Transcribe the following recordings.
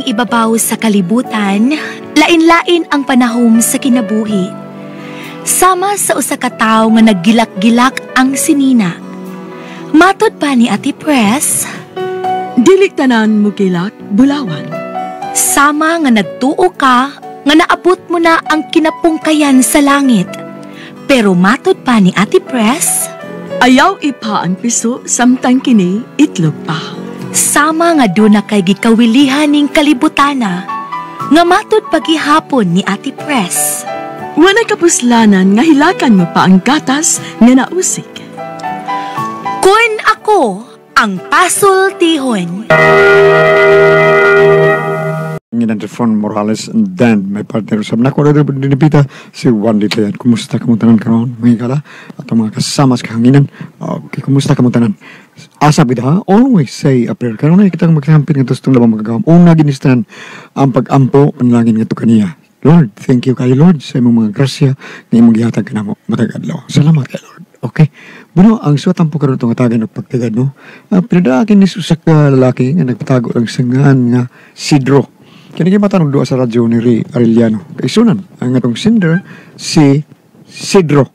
Dining ibabaw sa kalibutan, lain-lain ang panahom sa kinabuhi. Sama sa usa ka tawo nga naggilak-gilak ang sinina. Matod pa ni Ate Pres, dili tanan mo gilak bulawan. Sama nga nagtuo ka nga naabot mo na ang kinapungkayan sa langit. Pero matod pa ni Ate Pres, ayaw ipa ang piso samtang kini itlog pa. Sama nga doon na kay gikawilihan ning kalibutana, nga matud pagihapon ni Ate Pres. Walay kapuslanan nga hilakan mo pa ang gatas nga nausik. Kun ako ang pasultihon. Nginang Fron Morales and then my partner sa nako na dinipita si Juan Ditayan. Kumusta ka mo tanan karon mga higala at ang mga kasama sa kahanginan? Okay, kumusta ka mo tanan? Asa bida ha? Always say a prayer. Karon na kitang magsampit nga tustong labang magagawam. Una ginistan ang pag-ampo panalangin ngadto kaniya. Lord, thank you kayo Lord sa imong mga grasya nga imong gihatag kanamo matag adlaw. Salamat kay Lord. Okay. Bueno, ang suwat ang karon itong atagan og pagtagad, no? Pinadaagin ni usa ka lalaki nga nagpatago ang sangan nga Sidro. Kini matanong duha sa radyo ni Ray Arellano. Kay sunan ang atong sender si Sidro.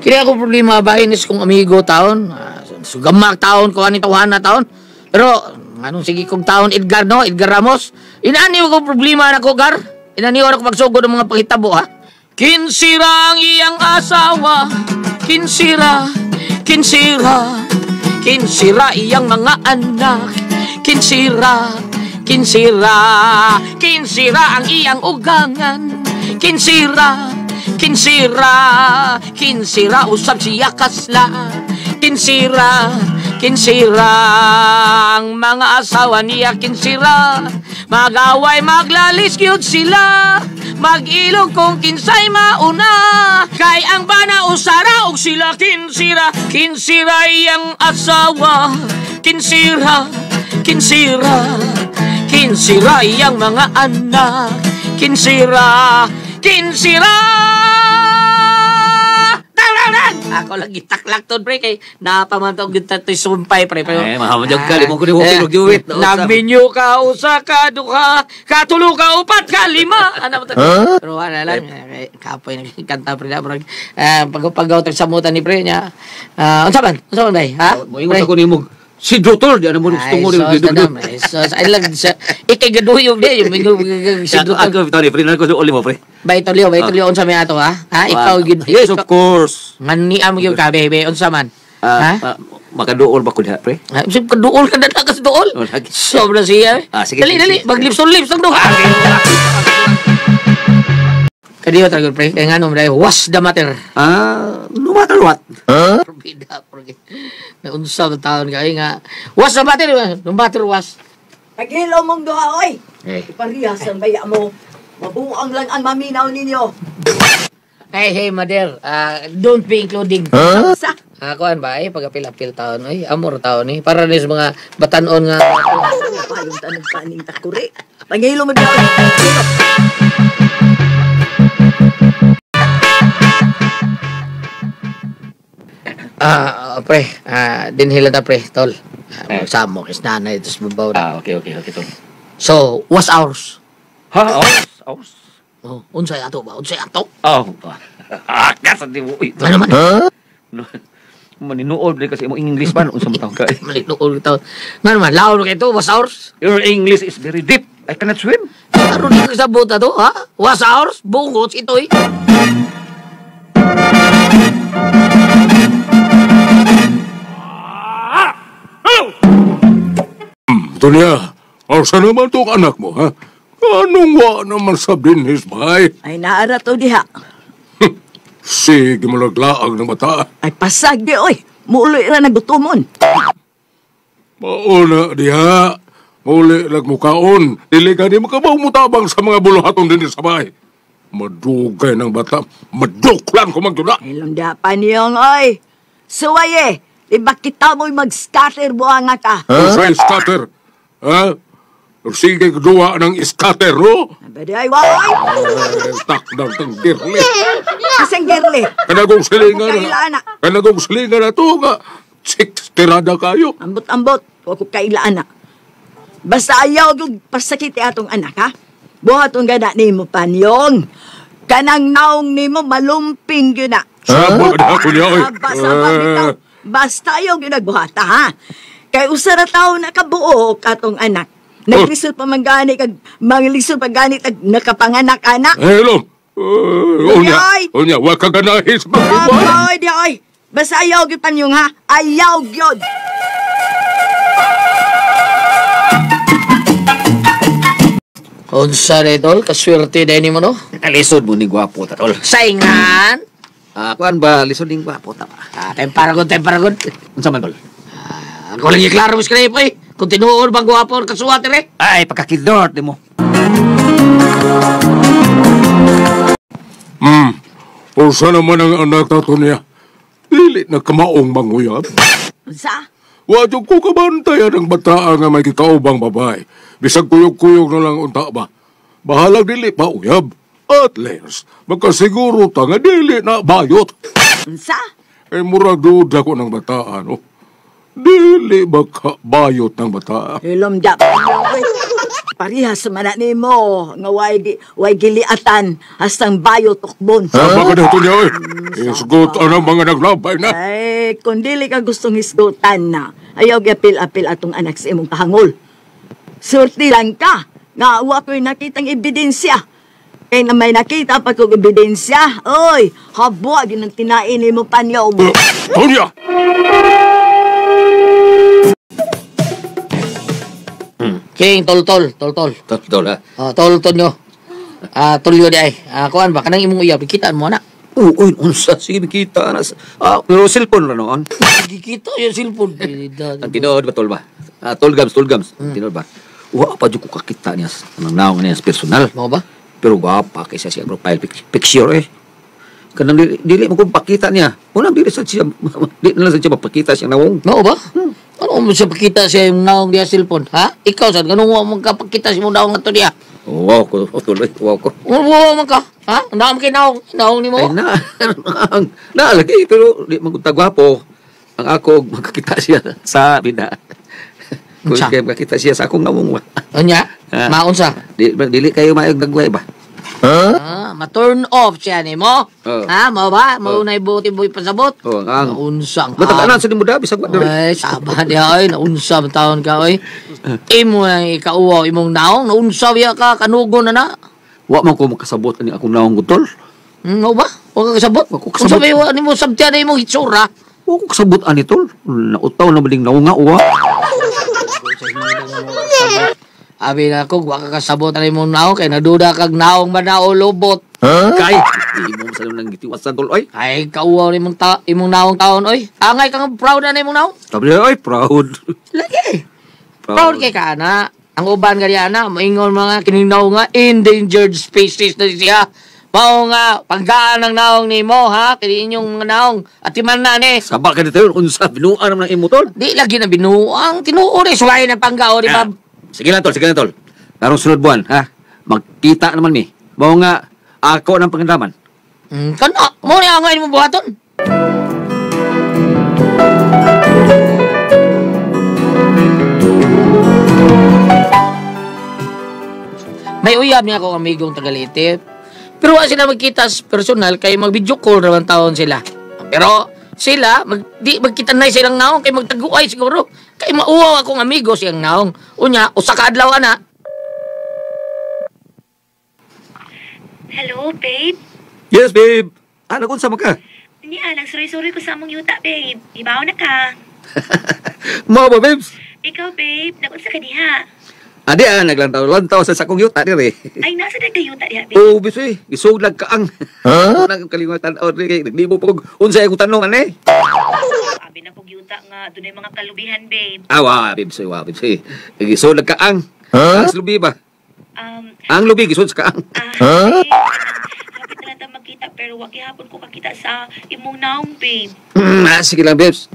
Kini ako problema ba inis kong amigo taon, sugamak taon ko ani tawhan na taon. Pero anong sige kong taon Edgar no, Edgar Ramos. Inani ko problema na ko gar. Inani ko pagsugod ng mga panghitabo ha. Kinsira ang iyang asawa, kinsira, kinsira, kinsira iyang mga anak, kinsira, kinsira, kinsira ang iyang ugangan, kinsira. Kinsira, kinsira, usab siya kasla. Kinsira, kinsira, ang mga asawa niya kinsira. Magaway, maglalis, gyud sila. Mag-ilog kung kinsay mauna. Kay ang bana usara og sila kinsira. Kinsira iyang asawa. Kinsira, kinsira, kinsira iyang mga anak. Kinsira, kinsira! Ako lagi taklak to, pre, kay napamantog yung tatoy sumpay, pre. Pero, ay, mahamad ka, limong ko ni Wokil, og juwit. Nagminyo ka, usa ka, duha, ka, tulo ka, upat ka, lima. Ano ba ito? Pero wala lang, kapoy, nagkanta, pre, na, pag-pagaw tayo sa muta ni pre niya. Unsa man? Unsa man, bay? Ha? Moingon ako ni mong, si Drutor, di ano mo gusto mo. Ay, sos, ay lang, ikay gaduyog di, yung si Drutor. Ako, Tony, pre, nalko uli mo, pre. Bay, tuliyo, unsa may ato, ha? Ha? Ikaw, yun. Yes, of course. Nganiam yung ka, bebe, unsa man? Ha? Makaduol ba ko diha, pre? Kaduol ka na kasi duol. Sobra siya, eh. Sige, dali, dali, mag-lips on lips lang doon. Kadiyo talaga, pre. Kaya nga, no, what's the matter? No matter what. Huh? Bida, pre. Naunsa na taon ka. Ay nga, what's the matter? No matter what. Paghilaw mong duha, oy. Iparihasan baya mo. Mabuang lang ang maminaw ninyo. Hey, hey, mother. Don't be including. Huh? Kuan ba, eh, pag-apil-apil taon, oy. Amor taon, eh. Para rin sa mga batanon nga. Payong tanong kaning takuri. Paghilaw mo duha. Pre, dinhila ta pre, tol. Magsamo kis nanay ito sa babaw. Okay, okay, okay, tol. So, what's ours? Ha? Ours? Ours? Oh, unsay ato ba? Unsay ato? Oh, akas di mo. Ano man? Huh? Maninuod pre kasi imong English man unsa man tawag ka. Maninuod to. Ngano man, laon kay to, what's ours? Your English is very deep. I cannot swim. Aron di ka sabot ato, ha? What's ours? Bungot ito eh. Tonya, asa naman itong anak mo, ha? Anong wa naman sa dinhis, bay? Ay, naara to diha. Sige mo naglaag ng mata. Ay, pasag di, oy. Muuli na nagutumon. Mauna diha. Muli nagmukaon. Dili ka di makabaw mutabang sa mga buluhaton din sa bay. Madugay ng bata. Maduklan ko magdula. Ay, lumda pa niyong, oy. Suway eh. Di ba kita mo'y mag-scatter buanga ka? Huh? Sa'y scatter? Ha? Sige duwa ng scatter, no? Abadi ay, waway! Takdang tang girli. Asang girli? Kanagong silingan na. Kanagong silingan na to nga. Sik, tirada kayo. Ambot-ambot. Huwag ko kailaan na. Basta ayaw yung pasakiti atong anak, ha? Buhat ang gana ni mo, Panyong. Kanang naong ni mo, malumping yun na. Saba na ako niya, oy. Saba bitaw. Basta ayaw yun nagbuhata, ha? Kay usa ra tawo nakabuo atong anak. Naglisod pa man gani, kag manglisod pa gani, kag nakapanganak, anak. Hello. Unya, unya, wag ka ganahis. Oy, di, oy. Basta ayaw yun, Panyong, ha? Ayaw yun. Unsa na tol, kaswerte na ni mo no? Lisod mo ni gwapo ta tol. Saingan? Kuan ba lisod ning gwapo ta ba? Temparagon, temparagon. Unsa man tol? Ako lang iklaro mo sa eh. Kung tinuod bang gwapo ang kasuwat eh. Ay, pagkakidort di mo. Unsa naman ang anak na to niya? Dili na kamaong manguyab. Unsa? Wadyo ko kabantayan ang bataan nga may kikaubang babae. Bisag kuyog-kuyog na lang unta ba. Bahalag dili pa uyab. At least, makasiguro ta nga dili na bayot. Unsa? Eh, murag duda ko ng bataan, oh. Dili ba ka bayot ng bataan? Hilom da. Parihas man na nimo nga way giliatan hastang bayot tukbon. Sama ka na ito niya, eh. Isgot ang mga naglabay na. Ay, kung dili ka gustong isgutan na, ayaw giapil-apil atong anak sa imong kahangol. Surti lang ka, nga wa ko'y nakitang ebidensya. Kaya na may nakita pa kong ebidensya, oy, habwa ginang tinain nimo Panyo. Tonya! King, tol-tol, tol-tol. Tol-tol, ha? Oh, tol-tol nyo. Tulyo di ay. Kuan ba, kanang imong uyab, kitaan mo na. Uy, unsa, sige, kita na. Pero cellphone na noon. Kikita yung cellphone. Ang tinood ba, tol ba? Tol gams, tol gams. Tinood ba? Wa pa dyan ko kakita niya. Anong naong niya, personal. Mo ba? Pero gwapa kaysa siya profile picture eh. Kanang dili mo kong pakita niya. Unang dili sa siya, dili na lang sa siya mapakita siyang naong. Mao ba? Ano mo siya pakita siya yung naong niya cellphone, ha? Ikaw saan, ganun mo magkapakita siya mong naong na to niya? Wow ko, tuloy, wow ko. Wow man ka, ha? Naong kay naong, naong ni mo? Ay, na, lagi, pero di magkutagwapo. Ang ako, magkakita siya sa bida. Kung kaya magkakita siya sa akong naong. Anya? Maunsa? Dili kayo maayog nagway ba? Huh? Ma-turn off siya ni mo? Ha? Mao ba? Mao na ibuti mo ipasabot? Oh, ang naunsa ang matag-anan sa nimo da bisag wa diri. Ay, saba diha oy, naunsa man taon ka oy. Imo ang ikauwaw imong naong, naunsa biya ka kanugo na na. Wa man ko makasabot ani akong naong gutol. Mao ba? Wa ka kasabot? Wa ko kasabot. Unsa may wa nimo sabtian na imong hitsura? Wa ko kasabot ani tol. Nautaw na maling naong nga uwa. Abi na ko, wa ka kasabot ani imong naong kay naduda kag naong manao lobot. Huh? Kay, imo sa nang gitiwasan tol oy. Ay kauwaw ni imong naong taon oy. Angay kang proud na imong naong. Tabi oy, proud. Lagi. Proud kay ka ana. Ang uban kay ana, moingon mga kining naong nga endangered species na siya. Mao nga panggaan ang naong nimo ha, kini inyong mga naong atiman na ni. Saba ka dito unsa binuan naman ang imo tol. Di lagi na binuang tinuod eh suway ng panggao di ba? Sige lang tol, sige lang tol. Karong sunod buwan ha. Magkita naman mi. Mao nga ako ng pangandaman. Kana, mo ni angay mo buhaton. May uyab niya akong amigong taga-Leyte. Pero wa sila magkita sa personal kay mag-video call raman taon sila. Pero sila magkita na silang naong kay magtaguay siguro. Kay mauwaw akong amigo siyang naong. Unya, usa ka adlaw ana. Hello, babe. Yes, babe. Ano kung sa ka? Niya, nagsuroy-suroy ko sa among yuta, babe. Ibaw na ka. Mao ba, babes? Ikaw, babe. Nakunsa ka diha. Adi, naglantaw-lantaw sa sakong yuta dire. Ay, nasa na yuta diha, babe? Oo, bisoy. Gisuglag ka ang. Huh? Unang kaliwatan o dire. Naglibo po kong unsay akong tanong, ane? Abi na kong yuta nga. Doon ay mga kalubihan, babe. Ah, wa, bisoy, wa, bisoy. Gisuglag ka ang. Huh? Ang lubi ba? Ang lubi, gisuglag ka ang. Huh? Hapit na lang tayo magkita, pero wag gihapon ko kakita sa imong naong, babe. Sige lang, babes.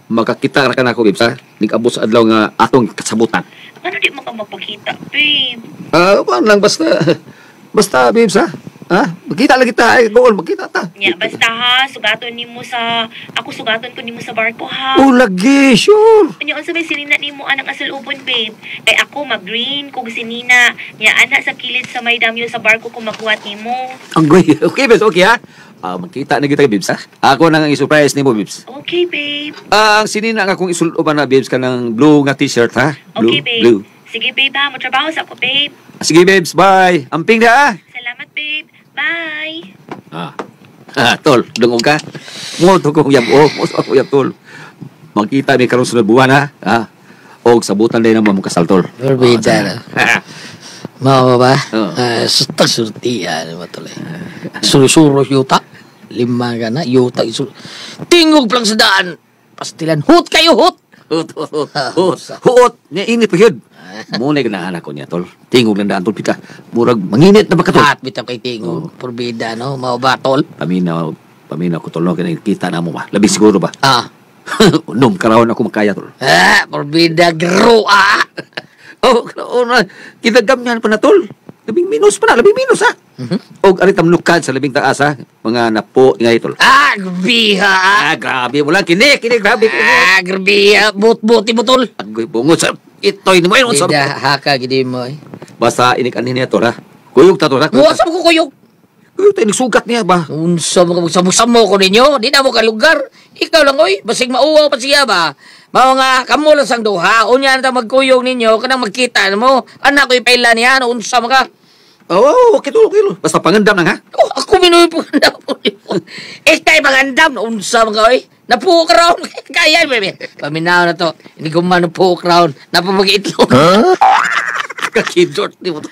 Makakita ra ka nako, babes, ha? Nag-abot sa adlaw nga atong kasabutan. Ano di mo ka magpakita, babe? Ah, lang basta babes, ha? Ha? Magkita lang kita. Ay, gool, magkita ta. Nya, basta ha, sugaton nimo sa ako sugaton ko nimo sa barko ha. Oh, lagi, sure. Nya unsa may sinina nimo anang asulubon, babe? Kay ako mag-green kog sinina. Nya ana sa kilid sa may damyo sa barko ko maghuwat nimo. Anggoy. Okay, babes, okay, ha? Ah, magkita na kita, babes, ha? Ako nang ang i-surprise nimo, babes. Okay, babe. Ah, ang sinina nga akong isuloban na, babes, kanang blue nga t-shirt, ha? Blue, Okay, babe. blue. Sige, babe ha, motrabaho sa ako, babe. Sige, babes, bye. Amping na, ha? Salamat, babe. Bye. Ah. Ah, tol, dungog ka. Mo to ko uyab, oh, mo to ko uyab, tol. Magkita mi karon sunod buwan, ha? Ah. Og sabutan din naman mo kasal, tol. Forbida na. Mao ba? Oo. Ah, sutag surtihan mo tol. Suro-suro yuta. Lima ka na, yuta. Tingog lang sa daan. Pastilan, hut kayo, hut! Hut, hut, hut, hut, hut. Nya init pa yun. Muna ganahan ako niya, tol. Tingog lang daan, tol, pita. Murag, manginit na ba ka, tol? At bitaw kay tingog. Forbida, no? Mao ba, tol? Paminaw, paminaw ko, tol, no? Kaya kita na mo ba? Labi siguro ba? Ah. Unom, karaon ako makaya, tol. Ah, forbida, gro, ah! Oh, karaon na. Kita gamyan pa na, tol. Labing minus pa na, labing minus, ha? Og ari tamlukan sa labing taas, ha? Mga napo, nga, tol. Ah, grabiha, ah! Ah, grabe mo lang. Kini, kini, grabe. Kini. Ah, grabiha. But-buti mo, tol. Agoy, bungot sa itoy ni mo. Ayun, sa... Bida, haka, gidi mo, eh. Basta inik-anin niya, tol, ha? Kuyog ta, tol, ha? Wa sa mo ko kuyog. Kuyog ta, iniksugat niya ba? Unsa mo ka magsamo-samo ko ninyo, di na mo ka lugar. Ikaw lang oy, basig mauwaw pa siya ba. Mao nga kamo lang sang duha, unya na ta magkuyog ninyo kanang magkita mo. Anak ko ipaila niya, ano unsa mo ka? Oo, oh, okay, tol, okay, tol. Basta pangandam lang, ha? Oh, ako minuy pangandam mo. Ikay pangandam, unsa mo ka oy? Napuok round. Kaya, baby. Paminaw na to. Hindi ko man napuok round. Napapag-itlog. Huh? Kakidort ni mo to.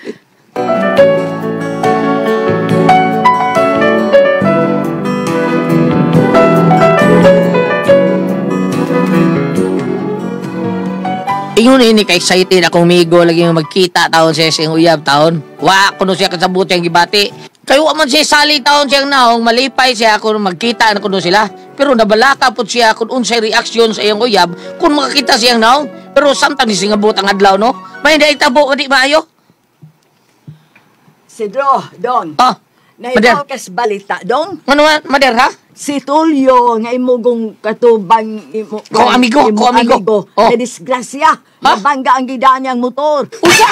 Ingon ini ka excited akong migo lagi nga magkita taon siya siyang uyab taon. Wa kuno siya kasabot siyang gibati. Kayo man siya sali taon siyang naong malipay siya kung magkita na kuno sila. Pero nabalaka pud siya kung unsay reaksyon sa iyang uyab kung makakita siyang naong. Pero samtang singabot ang adlaw no, may naitabo di maayo. Sidro, Dong. Ah, Nahibaw kas balita, Dong. Ano man, Mader, ha? Si Tulio, nga imugong katubang imo, Ko amigo, imo ko amigo. Oh. Na disgrasya. Ha? Nabangga ang gidaan niyang motor. Usa!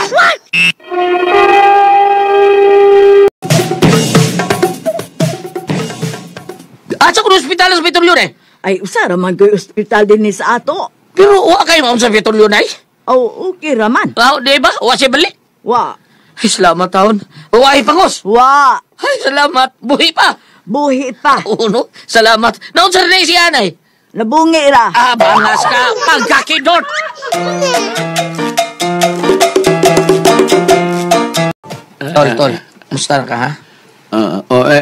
Asa ko ospital sa Vitulio eh? Ay, usa raman ko'y ospital din ni sa ato. Pero wa kayo maun sa Vitulio nay? Oh, okay raman. Oh, di ba? Wa siya balik? Wa. Ay, salamat taon. Wa ay pangos. Wa. Ay, salamat. Buhi pa. Buhi pa. Oo, no? Salamat. Naon sa rin siya, anay? Nabungi ra. Ah, bangas ka. Pagkakidot! Tol, tol. Musta na ka, ha? Ui,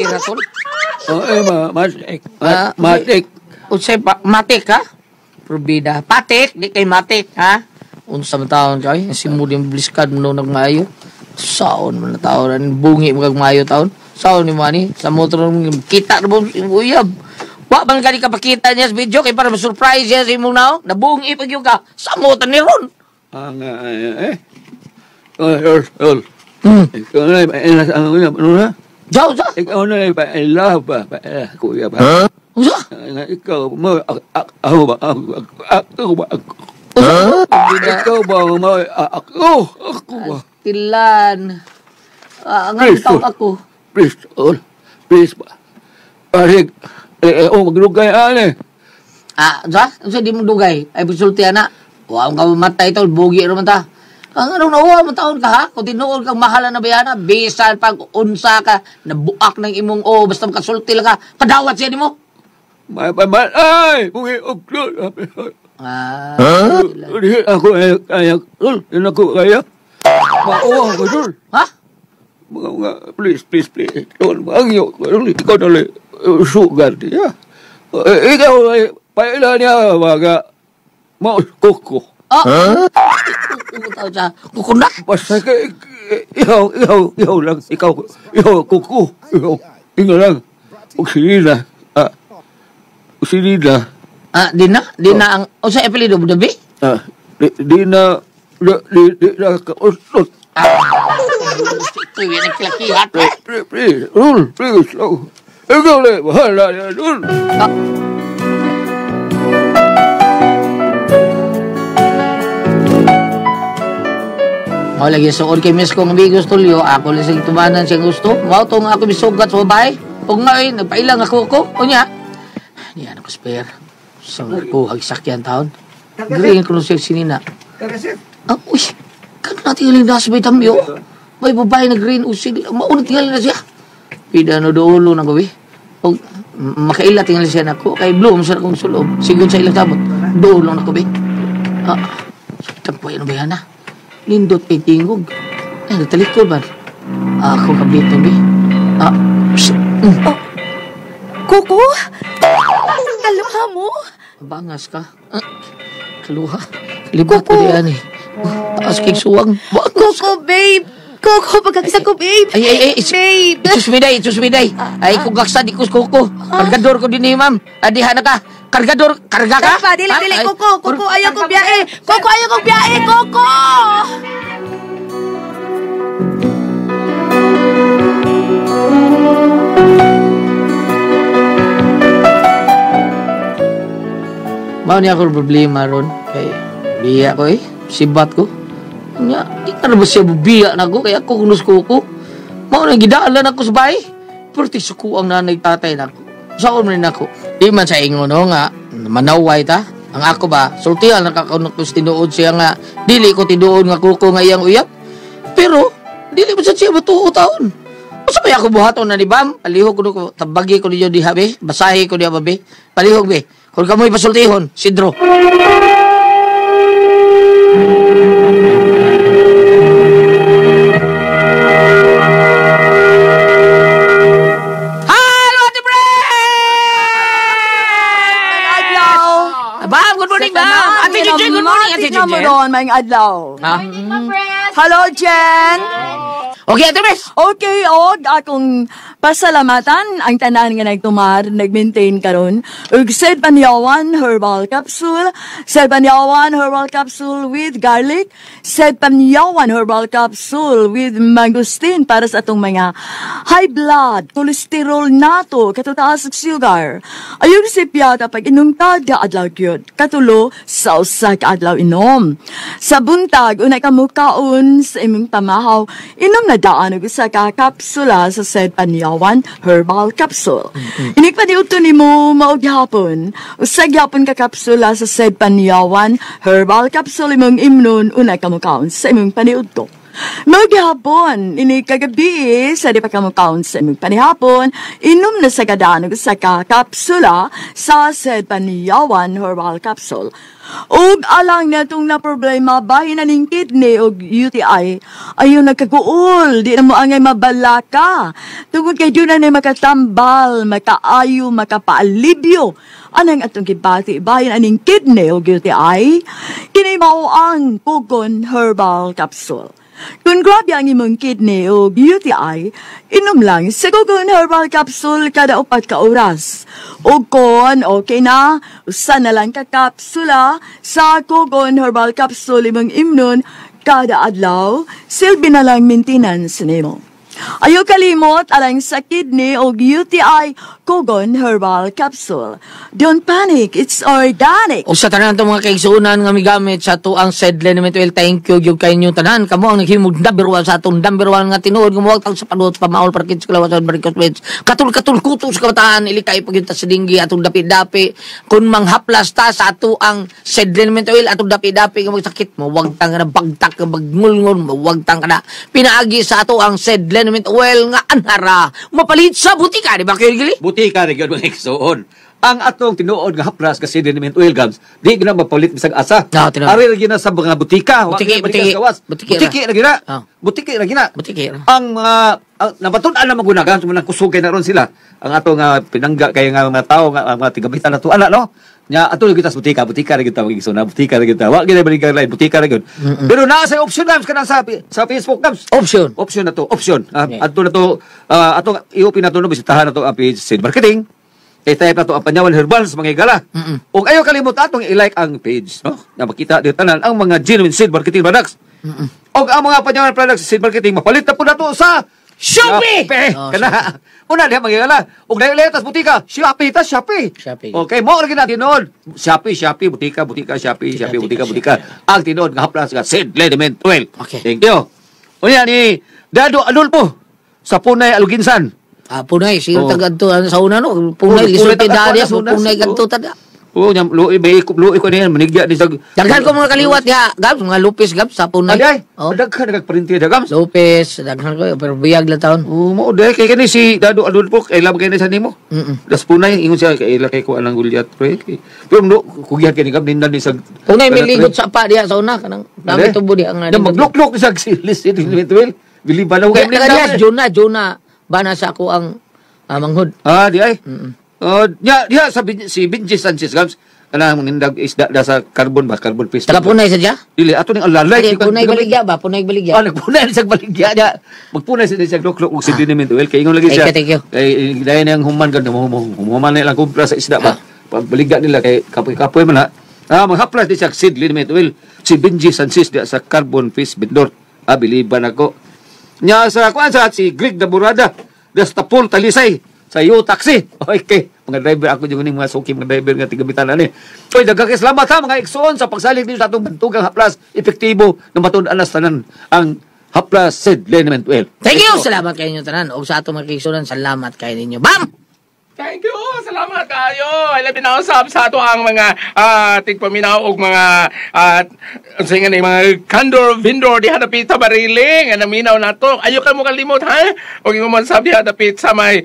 ra, tol. Matik. Ah, Matik. Unsay pa, matik, ha? Probida. Patik, di kay matik, ha? Unsa man taon kay? Si mo din bliskad mo nagmaayo. Saon man na taon, ang bungi mo kag maayo taon. Saon ni mani, sa motor kita na mo uyab. Wa man gani ka pakita niya sa video kay para ma-surprise siya sa imong naong. Nabungi pag yung ka sa motor ni Ron. Ang, Ol. Ikaw na, ano na? Jaw, jaw. Ikaw na, I love ba? Kuya ba? Unsa? Ikaw mo, ako ba? Ako ba? Ikaw ba? Ako, ako ba? Tilan. Ah, nga Please, tao ako. Please, tol. Please ba? Arig, oh, maglugay, ane. Ah, unsa? Unsa di mo dugay? Ay pagsulti ana. Wa ka mamatay tol, bugi ra man ta. Ang anong nauwa mo taon ka ha? Kung tinuod kang mahala na bayana, bisan pag unsa ka, nabuak ng imong o, basta makasulti lang ka, kadawat siya nimo. May ay, bungi, og, Ah, Di ako kaya, tol. Di ako kaya. Mauwa ko, tol. Ha? Mga, please, please, please. Tol, mangyo. Tol, ikaw na lang, sugar niya. Ikaw ay, paila niya, mga, mauskok ko. Ah? Huh? Kukunak? Basta kay, ihaw, ihaw, ihaw lang. Ikaw, ihaw, kuko. Ihaw, ikaw lang. Og sige na. Ah, Si Nina. Ah, di na? Di na ang... O sa apelido, Dabi? Ah, di na... Di na kausot. Ah, ito yan ang kilakihat. Please, please, Rul, please. Ikaw na, bahala niya, Rul. Mao lagi suod kay miss kong amigos tulyo, ako lang siyang tumanan siyang gusto. Mao to nga ako misugat sa babae. Ug nga nagpailang ako ko. Unya, niya na ko spare. Sa ko hagsakyan taon. Green ko siya sinina. Ah, uy, kan natin yung nasa may tambyo. May babae na green usig. Mauna tingali na siya. Pida no dulo na gabi. Og makaila tingali siya nako kay blue sa akong sulob. Sigon sa ilang sabot. Dulo na ko be. Ah, tagpo ano ba yan na? Nindot kay tingog. Ay, natalikod man. Ako kabito, be. Ah, Oh, Kuko? Kaluha mo? Bangas ka. Ah, kaluha. Libat ko diyan eh. Taas kay suwang. Bangas. Kuko, babe! Kuko, pagkakisa ko, babe! Ay, ay, ay. Babe! Itus me, day. Ay, kung gaksa, di ko kuko. Kargador ko din eh, ma'am. Adihan na ka. Kargador, karga ka? Tapa, dili, dili, Kuko. Kuko, ayaw kong biyahe. Kuko, ayaw kong biyahe, Kuko! Mao niya akong problema ron. Kay, biya ko eh. Sibat ko. Nya, di ka na ba siya biya na ako? Kaya ako kunus kuko. Mao na, gidaalan ako sa bahay. Pero suko ang nanay tatay na ako. Saan man ako? Di man sa ingon no, nga, manaway ta. Ang ako ba, sultihan nakakaunok ko sa tinuod siya nga, dili ko tinuod nga kuko nga iyang uyap. Pero, dili mo sa siya matuo taon. Masa may ako buhaton na ni Bam? Palihog ko ko, tabagi ko ninyo diha be, basahi ko diha ba be. Palihog be. Kung kamoy pasultihon, sidro. Good morning, Ate Jen. Maayong adlaw. Ha? Hello, Jen. Okay, Ate Bes. Okay, og akong pasalamatan ang tanan nga nagtumar, nag-maintain karon. Ug Sed Panyawan Herbal Capsule, Sed Panyawan Herbal Capsule with garlic, Sed Panyawan Herbal Capsule with mangosteen para sa atong mga high blood, cholesterol nato, katutaas ug sugar. Ayun si Piata pag inom ka, adlaw gyud. Katulo sa usa ka adlaw inom. Sa buntag, unay ka mukaon sa imong pamahaw, inom na daan og usa ka kapsula sa Sed Panyawan Herbal Capsule. Inikpaniudto nimo mao gihapon. Usa gihapon ka kapsula sa Sed Panyawan Herbal Capsule imong imnon unay ka mukaon sa imong paniudto. Mao gihapon ini kagabi sa di pa ka mukaon sa imong panihapon, inom na sa kadaan og usa ka kapsula sa Sed Panyawan Herbal Capsule. Og alang na itong na problema, bahin na ning kidney og UTI, ayaw nagkaguol, di na mo angay mabalaka. Tungod kay doon na makatambal, makaayo, makapaalibyo. Anang atong gibati, bahin aning kidney og UTI, kini mao ang Kugon Herbal Capsule. Kung grabe ang imong kidney o UTI, inom lang sa Kugon Herbal Capsule kada 4 ka oras. O kon okay na, usa na lang ka kapsula sa Kugon Herbal Capsule imong imnon kada adlaw, silbi na lang maintenance nimo. Ayaw kalimot alang sa kidney o UTI Kugon Herbal Capsule. Don't panic, it's organic. O sa tanan itong mga kaigsuunan nga migamit sa tuang Sed Liniment Oil, thank you yung kayo tanan. Kamo ang naghimog number 1 sa atong number 1 nga tinuod. Gumuwag tang sa panuot, pamaol, parkit, sa kalawasan, barikos, beds. Katul-katul, kuto sa kabataan, ilikay pagyunta sa dinggi, atong dapi-dapi. Kung manghaplas ta sa atuang Sed Liniment Oil, atong dapi-dapi nga magsakit, mawag tang ka na bagtak, bagngulngol, mawag tang ka na pinaagi sa atuang Sed Liniment Oil nga anhara. Mapalit sa butika, di ba kayo gili? Butika rin yun mga igsoon. Ang atong tinuod nga haplas kasi liniment oil gams, di gina mapalit bisag asa. No, tinuod. Ari lagi na sa mga butika. Butiki, butiki. Butiki, butiki na gina. Oh. Butiki na gina. Butiki. Ang mga nabatun-an na maguna gams, mga kusugay na ron sila. Ang atong pinangga kay nga mga tao nga mga tigamitan na to ana no. Nya ato lagi tas butika, butika ra gyud ta magigsoon na, butika ra gyud ta. Wa gyud balikan lain, butika ra gyud. Pero naa sa option gams kanang sa Facebook gams. Option. Option na to, option. Yeah. Ato na to, ato i-open na to no, bisitahan na to ang page Sid Marketing. I-type na to ang Panyawan Herbals, mga higala. Ug ayaw kalimot atong i-like ang page, no? Na makita dito tanan ang mga genuine seed marketing products. Og ang mga Panyawan products seed marketing mapalit na po nato sa Shopee! Shopee! Oh, Kana. Una diha, mga higala. Ug layo tas butika, Shopee ta, Shopee. Shopee. Okay, mo lagi na tinuod. Shopee, Shopee, butika, butika, Shopee, Shopee, butika, butika. Ang tinuod nga haplas nga seed liniment oil. Okay. Thank you. Unya ni Dado Adolfo sa Punay Aluginsan. Ah, punay siguro Oh. tagadto ano sa una no. Punay Oh, lisulti punay tagadto dariya sa una, punay siguro. gadto tada. Oo, nyam luoy ba luoy ko na yan manigya ni sa Daghan ko mga kaliwat diha, Gabs, mga Lupis Gabs sa punay. Ay, ay. Oh. Daghan nagparinti da Gabs. Lupis, daghan ko pero biyag lang taon. Oo, mo dai kay kani si Dado Adolfo kay lam kay na sa nimo. Das punay ingon siya kay ila kay ko anang Goliath pre. Pero no kugihan kay ni Gab nindan ni sa Punay may ligot sa pa diha sa una kanang dami tubo diha nga. Na magluklok ni sa silis ini Biliban na Kaya kay taga diha, Juna, Juna bana sa ako ang manghod. Ah, di ay. Oh, nya diha sa si Benji Sanchez Gabs kanang nindag isda da sa carbon ba carbon fish. Taga punay sa siya? Dili ato ning alalay. Dili, punay baligya ba? Punay baligya. Ah, nagpunay siya baligya niya. Magpunay siya siya luklok og si liniment oil kay ingon lagi siya. Thank you, thank you. Kay dahil niyang human gud human na ilang kumpra sa isda ba. Pagbaligya nila kay kapoy-kapoy man ha. Ah, maghaplas di siya seed liniment oil. Si Benji Sanchez diya sa carbon fish vendor. Ah, biliban ako. Nya sa kuan sa si Greg Daburada das Tapol Talisay sa iyo taxi. Okay, mga driver ako jud ning mga suki mga driver nga tigamitan ani. Oy, daghang salamat ha mga igsoon sa pagsalig ninyo sa atong bantugang haplas epektibo nga matud-an sa tanan ang haplas seed liniment oil. Thank you. Salamat kayo ninyo tanan. Og sa ato mga kaigsunan, salamat kayo ninyo. Bam! Thank you. Salamat kayo. I love you sab sa ato ang mga tigpaminaw og mga unsa nga ni mga candor vendor diha dapit sa Bariling nga naminaw nato. Ayo ka mo kalimot ha. Og ingon man sab diha dapit sa may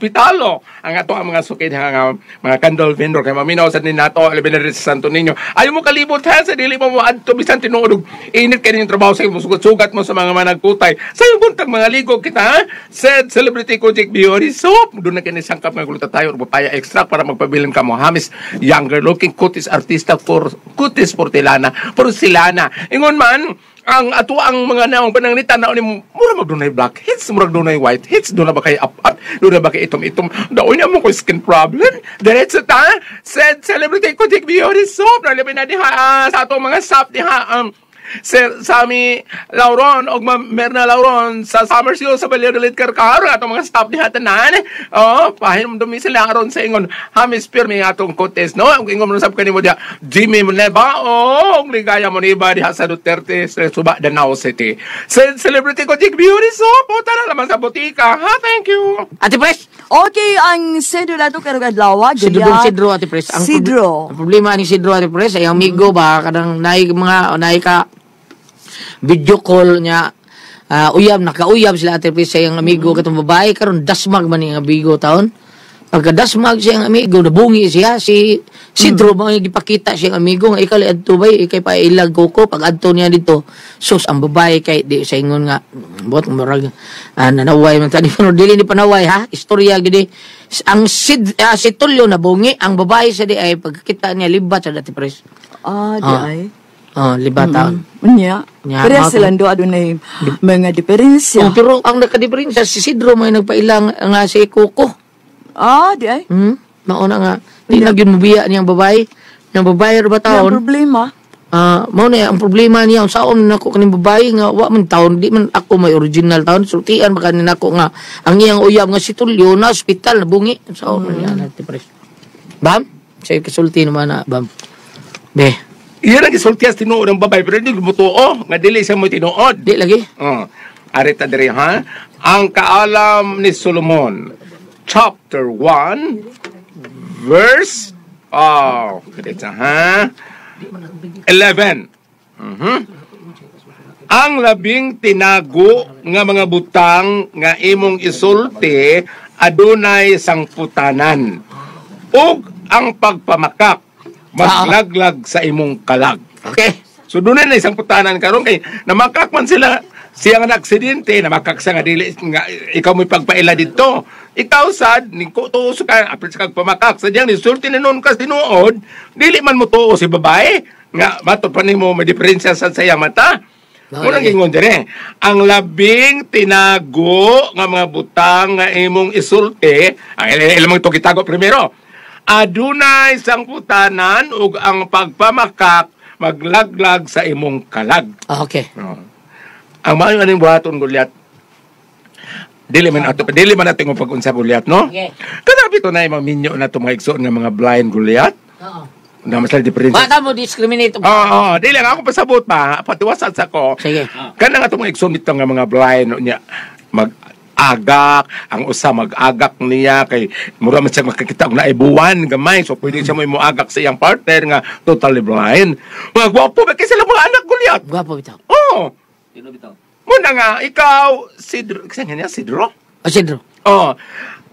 Pitalo ang ato ang mga suki diha nga mga candle vendor kay maminaw sad ni nato labi na sa Santo Niño. Ayo mo kalimot ha sa dili mo moadto bisan tinuod og init kay ninyong trabaho sa imong sugat-sugat mo sa mga managkutay. Sa imong buntag mga ligo kita ha. Said celebrity Kojik Beauty Soap. Doon na kini sangkap nga glutathione ug papaya extract para magpabilin ka mo hamis younger looking kutis artista for kutis porcelana porcelana. Ingon man ang ato ang mga naong pananglitan na ni mura magdunay black hits, murag dunay white hits, doon na ba kay up up, doon na ba kay itom-itom, daon niya mo ko skin problem. Diretso ta, said celebrity Kojik Beauty Soap. Nalabi na diha sa atong mga sap diha Sir Sammy Lauron og Ma'am Merna Lauron sa Summer Seal sa Valladolid Karkar atong mga staff diha tanan. Oh, pahinumdumi sila aron sa ingon hamis pirmi atong contest no. Ang ingon mo sab kanimo diha Jimmy Moneva oh, og ligaya Moneva diha sa Duterte sa Suba Danao City. Sa celebrity ko Jig Beauty Soap, o tara naman sa botika. Ha, thank you. Ate Pres! Okay, ang Sidro nato karong adlaw. Si Dudong Sidro, Ate Pres. Ang Sidro. Ang problema ni Sidro, Ate Pres, ay ang amigo ba, kanang naay mga, naay ka video call niya, uyab, nakauyab sila Ate Pres sa iyang amigo katong babae, karon dasmag man iyang amigo taon. Pagkadasmag siyang amigo, nabungi siya, si Sidro, mga gipakita siyang amigo, nga ikali adto bay, ikay pa ilag ko, pag adto niya dito, sus, ang babae kay, di sa ingon nga, bot, murag, nanaway man tani, pero dili ni panaway, ha, istorya gidi, ang si Tulio nabungi, ang babae sa di ay, pagkakita niya, libat sa dati pres. Ah, di ay. Oh, libat taon. Unya. Nya, Pero mga- silang doon adunay mga diferensya. Oh, pero ang nakadiferensya, si Sidro may nagpailang nga si Coco. Ah, di ay. Mauna nga. Di na gyud mobiya niyang babae. Niyang babae ra ba Ang taon? problema. Mao na ang problema niya ang saon nako kaning babae nga wa man taon di man ako may original taon sultian ba kanin nako nga ang iyang uyab nga si Tulio na ospital nabungi saon man niya na pres. Bam, say kasulti naman na bam. Be, Iyan ang gisultias tinuod ng babae pero hindi mutuo nga dili siya mo tinuod. di lagi. Oh. Arita diri ha. Ang kaalam ni Solomon chapter 1 verse oh, dito ha. 11. Ang labing tinago nga mga butang nga imong isulti adunay sangputanan ug ang pagpamakak maglaglag sa imong kalag. Okay. So doon na isang putanan karon kay namakak man sila siya nga na-aksidente, namakak siya nga dili nga ikaw mo'y pagpaila didto. Ikaw sad ning tuo ka apil sa kag pamakak sadyang nisulti ni noon kas tinuod, dili man mo tuo si babae nga mato pa nimo may diferensya sad sa iyang mata. Unang gingon dire, ang labing tinago nga mga butang nga imong isulti, ang ilamang to gitago primero. Adunay sangputanan ug ang pagpamakak maglaglag sa imong kalag. Okay. No. Ang maayo aning buhaton Goliath. Dili man ato, dili man natin pag-unsa Goliath, no? Okay. Kanabi to na maminyo na to mga igsoon nga mga blind Goliath. Oo. Na mas diferensya. Bata mo discriminate. Oo, dili lang ako pasabot pa, patiwasan sa ko. Sige. Kana nga itong igsoon dito nga mga blind no, niya mag-agak, ang usa mag-agak niya kay mura man siya makakita og naibuwan gamay, so pwede siya mo agak sa iyang partner nga totally blind. Mga gwapo ba kay sila mga anak Goliath? Gwapo bitaw. Oo. Sino bitaw? Muna nga ikaw Sidro, kasi niya Sidro? O Sidro. Oh.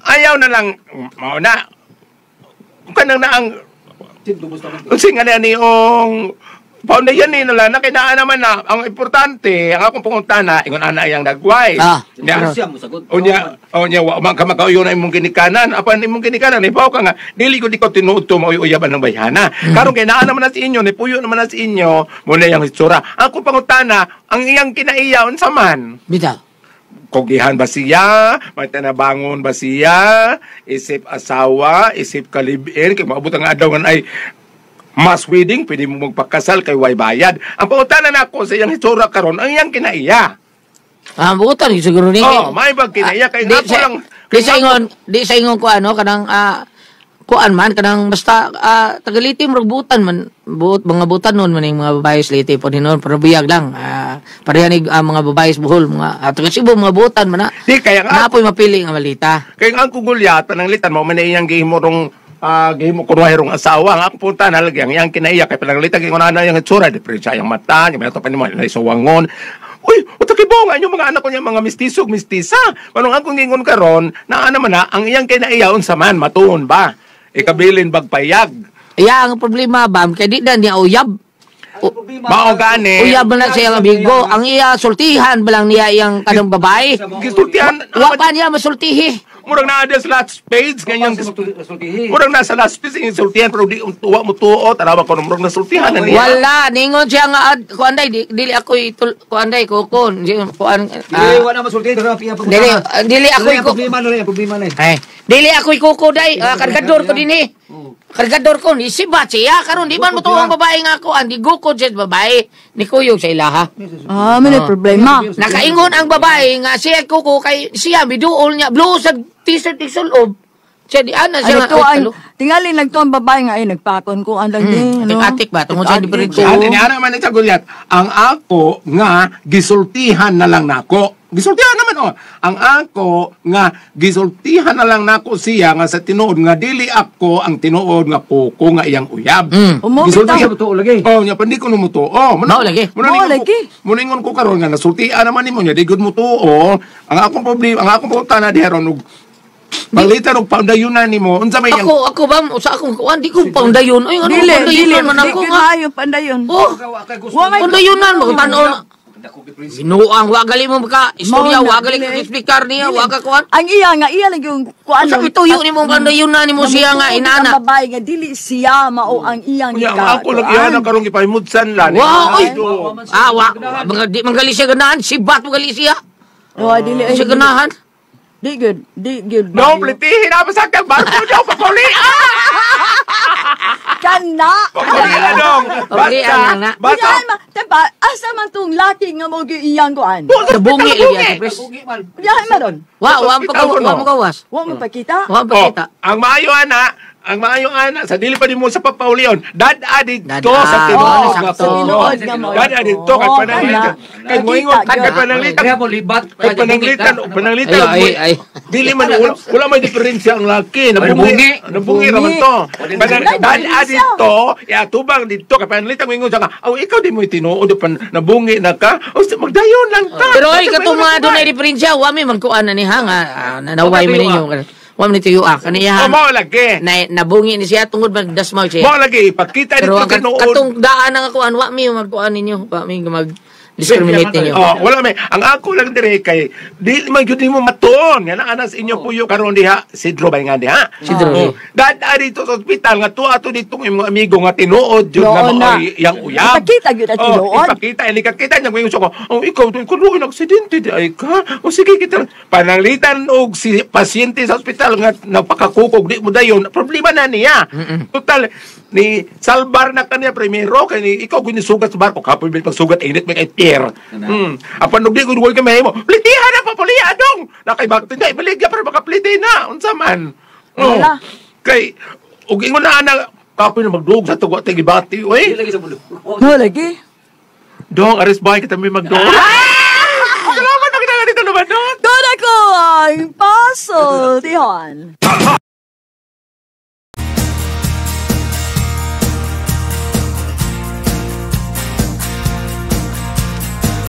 Ayaw na lang mao na. Kanang naang unsa nga na niyong paundayan ni nala na kinaan naman na ang importante ang akong pangutana ingon ana iyang nagway. Ah. Nya, Siya mo sagot. Unya wa man ka makauyo na imong ginikanan apan imong ginikanan ipaw ka nga dili ko di ko tinuod to mauyaban ng bayhana. Karon kay naa naman na sa inyo nipuyo naman na sa inyo mo na iyang itsura. Ako pangutana ang iyang kinaiya unsa man? Bitaw. Kugihan ba siya? May tanabangon ba siya? Isip asawa, isip kalibin, kay maabot ang adlaw nga ay mass wedding, pwede mo magpakasal kay way bayad. Ang pangutana nako sa iyang hitsura karon, ang iyang kinaiya. Ah, butan siguro ni. Oh, may bag kinaiya kay Di ako sa, lang. di sa ingon ko ano kanang kuan man kanang basta tagaliti murag butan man buot mga butan nun man yung mga babae sa Leyte po noon pero biyag lang pareha ni mga babae sa Bohol mga taga Cebu mga butan man na. Di kaya nga Naapoy mapili nga malita. kay nga ang kugulyat pananglitan mo man iyang gihimo rong gihimo kunwahi rong asawa. Ang akong punta na lagi ang iyang kinaiya kay pananglitan kay kunana iyang itsura, diferensya iyang mata, yung mga pa nimo suwangon. Uy, utakibong ang inyong mga anak ko niya mga mistisog, mistisa. Manong akong gingon karon, naa naman na ang iyang kinaiya unsa man matuon ba? Ikabilin bagpayag. Iya ang problema bam kay di na niya uyab. Mao gani. Uyab man na siya amigo. Ang iya sultihan ba lang niya iyang kanang babae. Gisultihan. Wa pa niya masultihi. Murag naa sa last page ganyan. Murag nasa last page ang sultihan pero di tuwa mo tuo tanawa ko murag nasultihan na niya. Wala ningon siya nga kuan day dili ako kuan day kukon kuan Dili wa na masultihi dili dili ako problema na problema na. Ay, dili ako kuko day kargador ko dinhi. Kargador ko ni sibat siya karon di man mo tuo ang babae nga ako andi gukod siya babae ni kuyog sa ilaha. Ah, may problema. Nakaingon ang babae nga siya kuko kay siya miduol niya blue sa t-shirt ni sulob. Siya di ana siya nga. Tingali nagto ang babae nga ay nagpakon ko ang lang din. Atik ba tungod sa diferensya. Ate ni ana man sa Goliath. Ang ako nga gisultihan na lang nako. Gisultihan naman oh. Ang ako nga gisultihan na lang nako siya nga sa tinuod nga dili ako ang tinuod nga kuko nga iyang uyab. Gisultihan mo tuo lagi. Oh, nya pandi ko numutuo. Oh, mao lagi. Mao lagi. Muningon ko karon nga nasultian naman nimo nya di gud mo tuo. Ang akong problema, ang akong pangutana diha ron og panglitan og paundayunan nimo. Unsa may iyang Ako ba sa akong kuan di ko paundayon. Ay ano paundayunan man ako nga. Maayo pandayon. Oh. Paundayunan mo tan-on. Binuang wa gali mo maka istorya wa gali ka explicar niya wa ka kuan. Ang iya nga iya lang yung kuan. Sa ituyo nimo paundayunan nimo siya nga inana. Ang babae nga dili siya mao ang iyang ika. Ako lang iya na karong gipahimudsan lang. Wa oy. Ah wa di manggali siya ganahan sibat mo gali siya. Wa dili siya ganahan. Di good, di good. No, plitihin na sa kang barko niyo, pakuli! Kana! Pakuli anong! Basta! Basta! Diba, asa man tong laki nga mo iyang kuan? Sabungi lagi, Pres. Diyan maron. Wa, wa mo kawas. Wa mo pakita? Wa mo pakita. Ang maayo ana, ang maayo ana, sa dili pa nimo sa papaulion, dad-a didto sa tinuod. Sakto. Dad-a didto kay pananglitan. Kay moingon kay pananglitan. Kay pananglitan, pananglitan. Dili man wala may diferensya ang laki. Nabungi, nabungi ra man to. Dad-a didto, ya tubang didto kay pananglitan moingon siya nga, aw ikaw di mo tinuod pan nabungi na ka. O magdayon lang ta. Pero ay katong mga dunay diferensya, wa mi magkuan na ni ha nga naway mi ninyo. Wa man ituyo ah kaniya. Oh, mao lagi. Na nabungi ni siya tungod magdasmaw siya. Mao lagi ipakita dito tinuod. Katong daan ang akuan wa mi magkuan ninyo, wa mi mag Discriminate ninyo. Oh, wala may. Ang ako lang dire kay di man gyud nimo matuon nga naa na sa inyo puyo karon diha Sidro ba nga diha? Sidro. Oh. Dada dito sa ospital nga tuwa ato ditong imong amigo nga tinuod jud nga Noon na. maoy yang uyab. Ipakita gyud ang Oh, tinuod. ipakita ini kakita niya kung ko. Oh, ikaw doon kuno aksidente di ay ka. O sige kita pananglitan og si pasyente sa ospital nga napakakukog di mo dayon. Problema na niya. Total ni salbar na kaniya primero kay ni ikaw gyud nisugat sa barko kapoy bil pagsugat init may kay Pierre. Apan og di gud kay mahimo. Plitihan na pa puliha dong. Nakay bakit hindi baligya para makapliti na unsa man. Oh. Wala. Kay og ingon na ana kapoy na magduog sa tugo tigibati oy. Di lagi sa mundo. No, lagi. Dong, aris bahay kita may magdong. Salamat, makita ka dito naman, Dong. Doon ako ang paso, Tihon.